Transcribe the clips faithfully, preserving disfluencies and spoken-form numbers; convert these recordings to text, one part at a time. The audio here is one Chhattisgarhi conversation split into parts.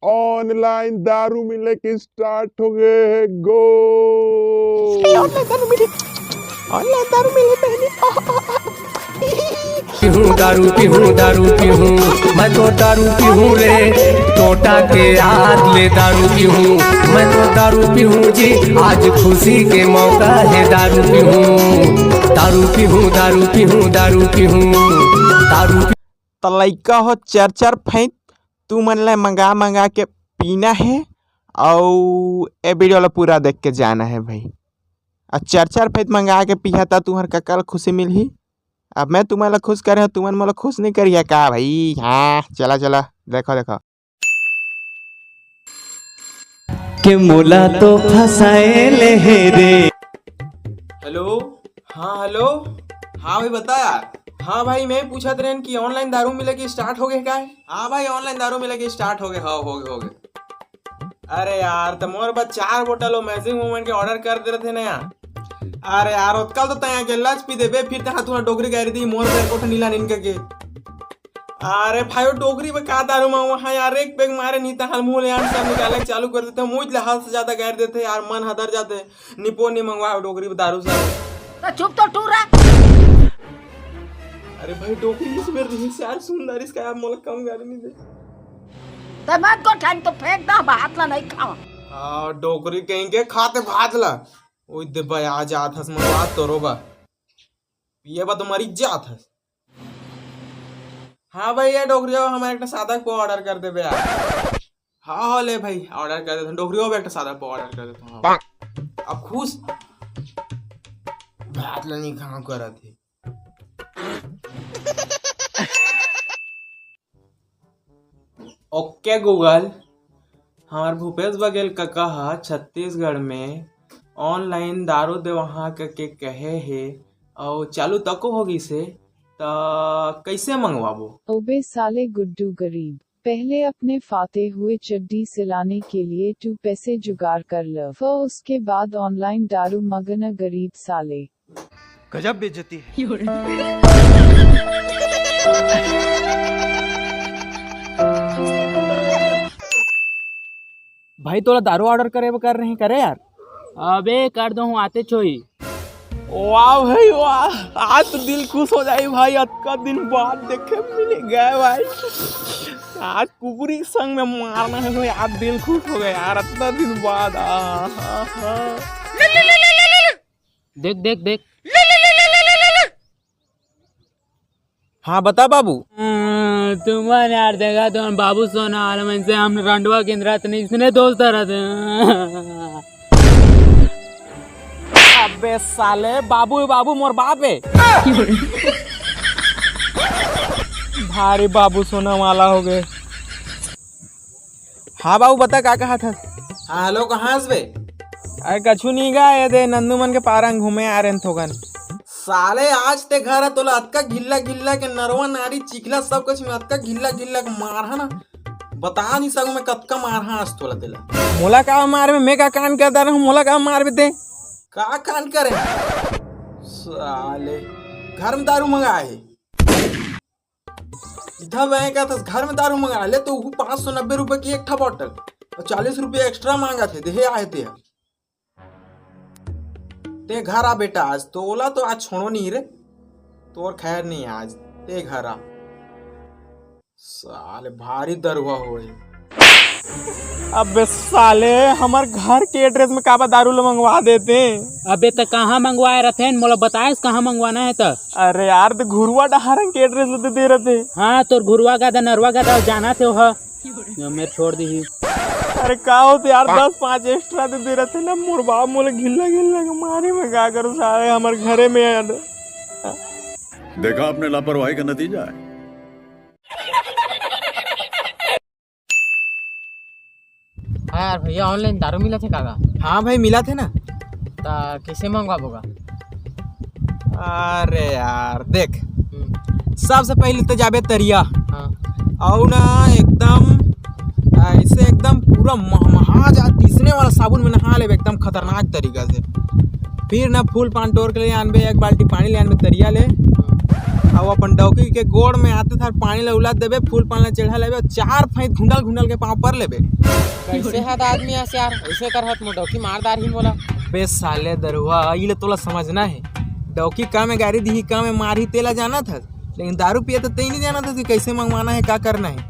ऑनलाइन दारू मिले के स्टार्ट हो गए है। गो ऑनलाइन दारू मिले, ऑनलाइन दारू मिले बहनी। पीहूँ दारू, पीहूँ दारू, पीहूँ, मैं तो दारू पीहूँ रे। टोटा के याद ले दारू पीहूँ, मैं तो दारू पीहूँ जी। आज खुशी के मौका है दारू पीहूँ, दारू पीहूँ, दारू पीहूँ, दारू पीहूँ, दारू पीहूँ। त लइका हो चर चर फैंत, तू मन ला मंगा मंगा के पीना है। अउ ए वीडियो ला पूरा देख के जाना है भाई। आ चर चर फैंत मंगा के पीहा त तुहर कका ला खुशी मिलही। अब मैं तुमन ला खुश करे हूँ, तुमन मोला खुश नहीं करिया का भाई? हाँ, चला चला, देखो देखो। के मोला तो फसाए ले हे रे। हेलो। हाँ हेलो। हाँ भाई बता यार। हाँ भाई मैं पूछत रहेन कि ऑनलाइन दारू मिले के स्टार्ट हो गए का? हाँ भाई ऑनलाइन दारू मिले के स्टार्ट हो गए। हाँ हो गए हो गए। अरे यार त मोर बस चार बोतल अमेजिंग मोमेंट के ऑर्डर कर दे रहे थे ना यार। अरे यार ओतका तो तैं अकेला च पी देबे, फिर तहाँ तुहाँ डोकरी गाड़ी दी मोर पैर कोठा नीला नीन के। अरे भाई वो डोकरी में का दारू मांगवा है यार, एक पैग मारे नहीं तहाँ मुंह ले आन सब निकाले चालू कर देते, मुझ ले हद से ज्यादा गाड़ी देते यार, मन हदर जाते। निपो नहीं मंगवा डोकरी में दारू सारू। तो चुप तो टूरा। अरे भाई डोकरी इस बेर रही यार सुंदर इसका यार मोला कम गाड़ी नहीं दे। तो मत को ठान तो फेंक दा, भात ला नहीं खावा। आ, डोकरी कहीं के खाते भात ला। ओए दे भाई आ जात हस मंगवा तोरो बा। पिए बा तो मरी जात हस। हाँ भाई ये डोकरी हो हमारे एक सादा पो ऑर्डर कर देबे यार। हाँ हाँ ले भाई ऑर्डर कर देते हैं। डोकरी हो एक सादा पो ऑर्डर कर देते हैं। हाँ। अब खुश। भात ला नहीं खाओ करत है। ओके गूगल, हमार भूपेश बघेल कका ह छत्तीसगढ़ में ऑनलाइन दारू देवहा करके कहे हे अउ चालू तको हो गिस हे, त कइसे मंगवाबो? ओबे साले गुड्डू गरीब, पहले अपने फाते हुए चड्डी सिलाने के लिए टू पैसे जुगाड़ कर ल, फिर उसके बाद ऑनलाइन दारू मगन गरीब साले। गजब बेइज्जती है। भाई तोला दारू ऑर्डर करे बर कर रहे करे यार। अबे कर दो हूँ आते छोई। वाह भाई वाह, आज तो दिल खुश हो जाई भाई, अतका दिन बाद देखे मिले गए भाई। आज कुकुरी के संग में मारना है भाई, आज दिल खुश हो गया यार, अतना दिन बाद। आ, हा, हा। देख देख देख। हाँ बता बाबू। तुमन यार देखा तो बाबू सोना वाला मन से हम रंडवा के इंद्रा तने इसने दोस्त रहते हैं। अबे साले बाबू बाबू मोर बाप है। भारी बाबू सोना वाला हो गए। हाँ बाबू बता का कहा था? हाँ हेलो कहाँ हस बे? अरे कछु नहीं गा, ये दे नंदू मन के पारंग घूमे आ रहे थोगन। साले आज ते घर है तोला अतका घिल्ला घिल्ला के नरवा नारी चिखला सब कुछ में अतका घिल्ला घिल्ला के मार है ना, बता नहीं सकूं मैं कतका मार हाँ आज तोला तेला। मोला का मार में मैं का कान करता रहूं, मोला का मार बे ते? का कान करे? साले घर में दारू मंगाए है। इधर मैं कहता घर में दारू मंगा ले तो वो पाँच सौ नब्बे रुपए की एक ठा बॉटल और चालीस रुपये एक्स्ट्रा मांगा थे देहे आए थे। ते घर आ बेटा, आज तोला तो आज छोड़ो नहीं रे, तोर खैर नहीं आज, ते घर आ। साले भारी दरुआ होए। अबे साले हमर घर के एड्रेस में काबा दारू लो मंगवा देते। अबे त कहाँ मंगवाए रथे मोला बताएस कहाँ मंगवाना है त। अरे यार तो घुरुआ डहारन के एड्रेस लो दे दे रथे। हाँ तोर घुरुआ गधा नरवा गधा जाना थे वह। मेरे छोड़ दी। अरे का होते यार दस पाँच एक्स्ट्रा दे दे रथे ना मोर बाप मोले घिल्ला घिल्ला के मारे में का करूँ सारे हमर घरे में यार। देखा आपने लापरवाही का नतीजा है। हाँ यार भैया ऑनलाइन दारू मिला थे कागा? हाँ भाई मिला थे ना। ता कैसे मंगवाबो गा? अरे यार देख सबसे पहले तो जाबे तरिया। हाँ। और ना एकदम ऐसे एकदम पूरा महमहा जा तीसने वाला साबुन में नहा लेबे एकदम खतरनाक तरीका से। फिर ना फूल पान टोर के ले आनबे, एक बाल्टी पानी ले आनबे तरिया ले। अब अपन डौकी के गोड़ में आते थार पानी ला उलात देबे, फूल पान ला चढ़ा लेबे, चार फैंत घुंडल घुंडल के पाँव पर लेबे। कैसे हद आदमी हस यार, ऐसे करहत मोर डौकी मार डारही मोला। बे साले दरुआ, ई ले तोला समझना है, डौकी का में गारी दीही, का में मारही, तेला जानत हस, लेकिन दारू पिए तो तेई नहीं जानत हस कि कैसे मंगवाना है, का करना है।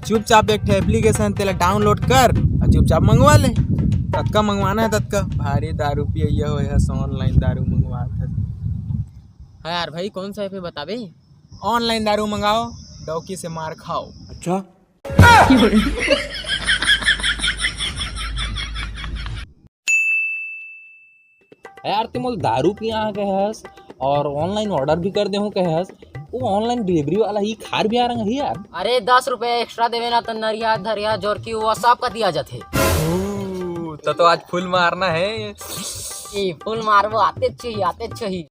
चुपचाप एक ठे एप्लीकेशन तेला डाउनलोड कर और चुपचाप मंगवा ले, ततका मंगवाना है ततका। भारी दारू पिए होए हस, ऑनलाइन दारू मंगवात हस। हाँ यार भाई, कौन सा ऐप है बताबे? ऑनलाइन दारू मंगाओ, डौकी से मार खाओ। अच्छा। यार, ते मोल दारू पिया कहे हस और ऑनलाइन ऑर्डर भी कर देहूं कहे हस, वो ऑनलाइन डिलीवरी वाला ही खार भी आ रहा है यार। अरे, दस रुपया एक्स्ट्रा देवे ना तो नरिया धरिया जोरकी वो सब का दिया जाथे। ओ, तो, तो आज फुल मारना है। ए, फुल मारबो, आते चाहिए, आते चाहिए।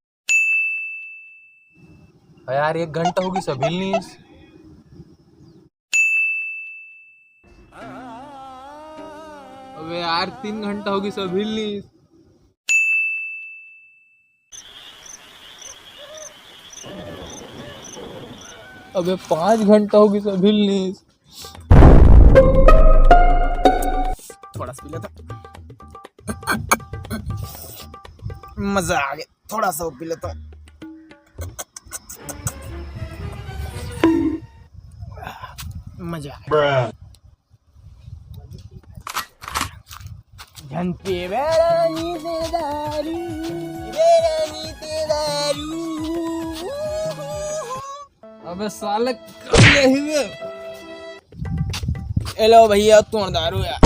यार, एक घंटा होगी, अभी लीस। अबे यार, तीन घंटा होगी, अभी लीस। अबे, पाँच घंटा होगी, अभी लीस। थोड़ा सा पी लेता। मजा आ गया, थोड़ा सा और पी लेता हूँ। मजा आ गया। झन पीबे रानी ते दारू, पीबे रानी ते दारू। अबे साले, कब यही में? ए लो भैया, तोर दारू यार।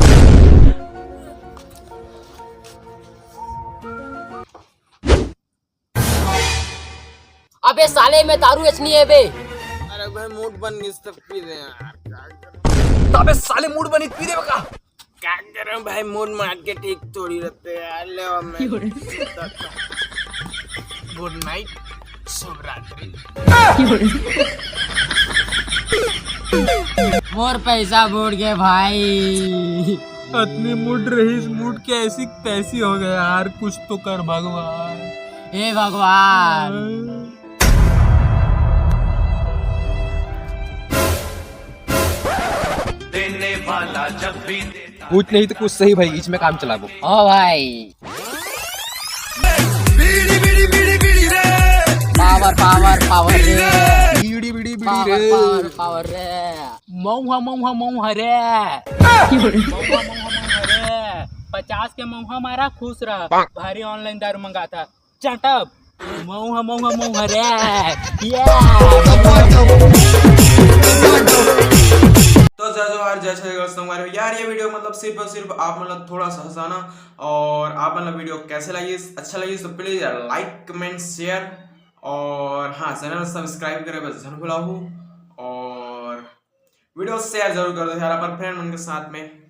अबे साले, मैं दारू एच नहीं है बे। अरे भाई, मूड बन गई, तब पी रहे हैं यार, क्या करूं? अबे साले, मूड बनी, पी रहे का? क्या करूं भाई, मूड मार के ठीक थोड़ी रहते हैं यार। ले, अब मैं गुड नाइट, शुभ रात्रि। मोर पैसा बूड़ गए भाई। अतनी मूड रहीस, मूड के ऐसी तैसी हो गया यार, कुछ तो कर भगवान। हे भगवान। देने वाला जब भी देता कुछ नहीं तो कुछ सही भाई, इसमें काम चलाबो। ओ भाई। बीड़ी, बीड़ी, बीड़ी, बीड़ी रे। पावर, पावर, पावर रे। बीड़ी, बीड़ी, बीड़ी पावर, रे। पावर, पावर रे। मऊहा, मऊहा, मऊहा रे। मऊहा, मऊहा, मऊहा रे। पचास के मऊहा मारा, खुश रह। भारी ऑनलाइन दारू मंगाथा। चटप। मऊहा, मऊहा, मऊहा रे। ये। तो जय जोहार, जय छत्तीसगढ़ संगवारी हो। यार, ये वीडियो मतलब सिर्फ और सिर्फ आप मतलब थोड़ा सा हंसाना, और आप मतलब वीडियो कैसे लगी, अच्छा लगी तो प्लीज यार लाइक, कमेंट, शेयर, और हाँ, चैनल सब्सक्राइब करे बस झन भुलाहू, और वीडियो शेयर जरूर कर दो यार अपन फ्रेंड मन के साथ में।